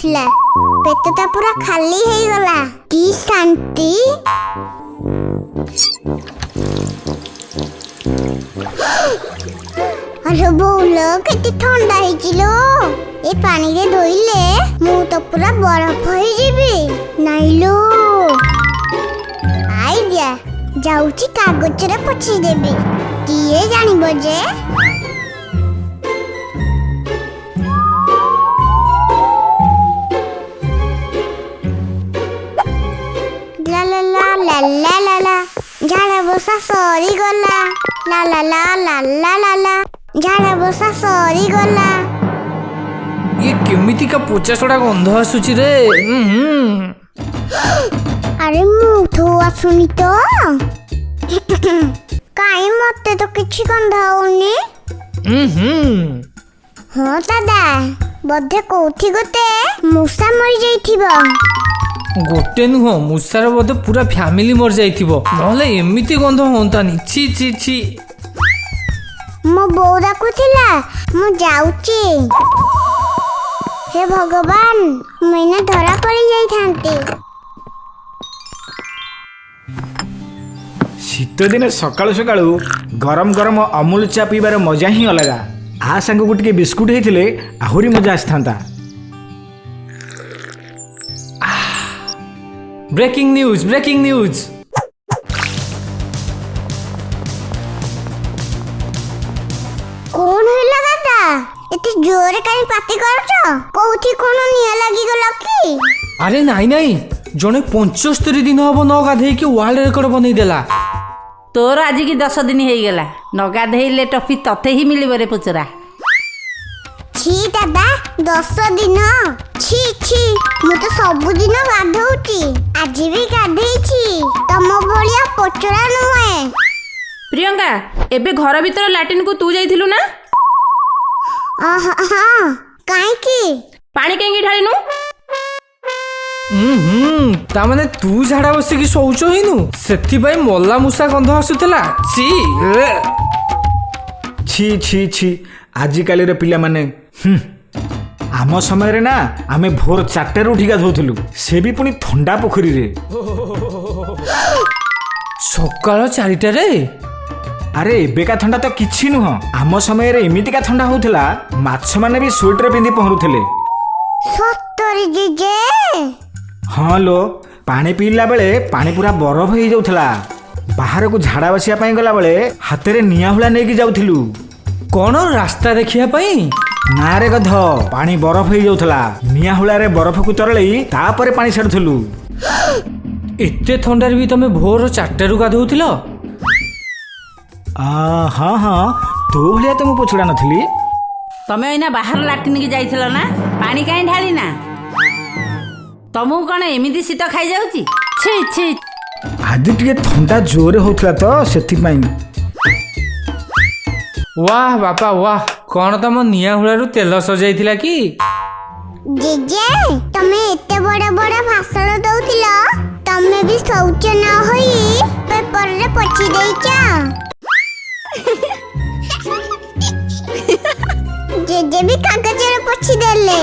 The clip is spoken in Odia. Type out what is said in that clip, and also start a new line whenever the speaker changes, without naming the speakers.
ଲାଗୁଥିଲା। ପେଟଟା ପୁରା ଖାଲି ହେଇଗଲା। କି ଶାନ୍ତି! ଆଲୋ ବୋଉଲୋ, କେତେ ଥଣ୍ଡା ହେଇଛି ଲୋ! ଏ ପାଣିରେ ଧୋଇଲେ ମୁଁ ତ ପୁରା ବରଫ ହେଇଯିବି। ନାଇଁ ଲୋ, ଆଇଡିଆ! ଯାଉଛି, କାଗଜରେ ପୋଛିଦେବି। କିଏ ଜାଣିବ ଯେ? ଲା ଲା ଲା ଲା ଲା ଲା ଲା, ଝାଡ଼ା ବସା ସରିଗଲା। ଲା ଲା ଲା ଲା ଲା ଲା ଲା, ଝାଡ଼ା ବସା ସରିଗଲା।
ଇଏ କେମିତିକା ପଚାସଡ଼ା ଗନ୍ଧ ଆସୁଛି ରେ! ଉଁ ହୁଁ।
ଆରେ, ମୋଠୁ ଆସୁନି ତ କାଇଁ? ମତେ ତ କିଛି ଗନ୍ଧ ହଉନି।
ଉଁ ହୁଁ।
ହଁ ଦାଦା, ବୋଧେ କୋଉଠି ଗୋଟେ ମୂଷା ମରିଯାଇଥିବ।
ଗୋଟେ ନୁହଁ, ମୂଷାର ବୋଧେ ପୁରା ଫ୍ୟାମିଲି ମରିଯାଇଥିବ, ନହେଲେ ଏମିତି ଗନ୍ଧ ହୁଅନ୍ତାନି। ଛି ଛି ଛି।
ମୋ ବୋଉ ଡାକୁଥିଲା, ମୁଁ ଯାଉଛି। ହେ ଭଗବାନ, ମୁଁ ଏଇନା ଧରା ପଡି ଯାଇଥାନ୍ତି।
ଶୀତଦିନେ ସକାଳୁ ସକାଳୁ ଗରମ ଗରମ ଅମୁଲ ଚା ପିଇବାର ମଜା ହିଁ ଅଲଗା। ଆ ସାଙ୍ଗକୁ ଟିକେ ବିସ୍କୁଟ ହେଇଥିଲେ ଆହୁରି ମଜା ଆସିଥାନ୍ତା।
Breaking news, breaking news!
କଣ ହେଲା ଦାଦା? ଏତେ ଜୋରେ କାଇଁ ପାଟି କରୁଛ? କୋଉଠି କଣ ନିଆଁ ଲାଗିଗଲା କି?
ଆରେ ନାଇଁ ନାଇଁ, ଜଣେ 75 ଦିନ ହବ ନ ଗାଧେଇକି ୱାର୍ଲଡ ରେକର୍ଡ ବନେଇଦେଲା।
ତୋର ଆଜିକି 10 ଦିନ ହେଇଗଲା ନ ଗାଧେଇଲେ ଟ୍ରଫି ତତେ ହିଁ ମିଳିବ ରେ ପଚରା।
ଛି ଦାଦା, 10 ଦିନ? ଛି ଛି, ମୁଁ ତ ସବୁଦିନ ଗାଧଉଛି, ଆଜି ବି ଗାଧେଇଛି। ତମ ଭଳିଆ ପଚରା ନୁହେଁ।
ପ୍ରିୟଙ୍କା, ଏବେ ଘର ଭିତର ଲାଟ୍ରିନ୍କୁ ତୁ ଯାଇଥିଲୁ ନା?
ହଁ, କାହିଁକି?
ପାଣି କାହିଁକି ଢାଳିନୁ?
ଉଁ ହୁଁ, ତା ମାନେ ତୁ ଝାଡା ବସିକି ଶୌଚ ହେଇନୁ, ସେଥିପାଇଁ ମଲା ମୂଷା ଗନ୍ଧ ଆସୁଥିଲା। ଛି ଏ।
ଛି ଛି ଛି, ଆଜିକାଲିର ପିଲାମାନେ ହୁଁ। ଆମ ସମୟରେ ନା ଆମେ ଭୋର 4ଟାରୁ ଉଠି ଗାଧଉଥିଲୁ, ସେ ବି ପୁଣି ଥଣ୍ଡା ପୋଖରୀରେ।
ସକାଳ 4ଟାରେ?
ଆରେ, ଏବେକା ଥଣ୍ଡା ତ କିଛି ନୁହଁ। ଆମ ସମୟରେ ଏମିତିକା ଥଣ୍ଡା ହଉଥିଲା, ମାଛମାନେ ବି ସୁଇଟର ପିନ୍ଧି ପହଁରୁଥିଲେ।
ସତରେ ଜେଜେ?
ହଁ ଲୋ, ପାଣି ପିଇଲା ବେଳେ ପାଣି ପୁରା ବରଫ ହେଇଯାଉଥିଲା। ବାହାରକୁ ଝାଡ଼ା ବସିବା ପାଇଁ ଗଲାବେଳେ ହାତରେ ନିଆଁ ହୁଳା ନେଇକି ଯାଉଥିଲୁ।
କଣ, ରାସ୍ତା ଦେଖିବା ପାଇଁ?
ନା ରେ ଗଧ, ପାଣି ବରଫ ହେଇଯାଉଥିଲା। ନିଆଁ ହୁଳାରେ ବରଫକୁ ତରଳେଇ ତାପରେ ପାଣି ଛାଡୁଥିଲୁ।
ଏତେ ଥଣ୍ଡାରେ ବି ତମେ ଭୋର 4ଟାରୁ ଗାଧଉଥିଲ?
ଆ, ହଁ ହଁ, ତୋ ଭଳିଆ ତ ମୁଁ ପୋଛୁଡ଼ା ନଥିଲି।
ତମେ ଏଇନା ବାହାର ଲାଟ୍ରିନ୍କି ଯାଇଥିଲ ନା? ପାଣି କାହିଁ ଢାଳିନା? ତମକୁ କଣ ଏମିତି ଶୀତ ଖାଇଯାଉଛି? ଛି ଛି।
ଆଜି ଟିକେ ଥଣ୍ଡା ଜୋରେ ହଉଥିଲା ତ, ସେଥିପାଇଁ।
ୱାହ ବାପା ୱାହ! କଣ ତମ ନିଆଁ ହୁଳାରୁ ତେଲ ସଜାଇଥିଲା କି?
ଜେଜେ, ତମେ ଏତେ ବଡ ବଡ ଭାଷଣ ଦଉଥିଲ, ତମେ ବି ଶୌଚ ନ ହୋଇ ପେପରରେ ପୋଛି ଦେଇଛ। ଜେଜେ ବି କାଗଜରେ ପୋଛି ଦେଲେ।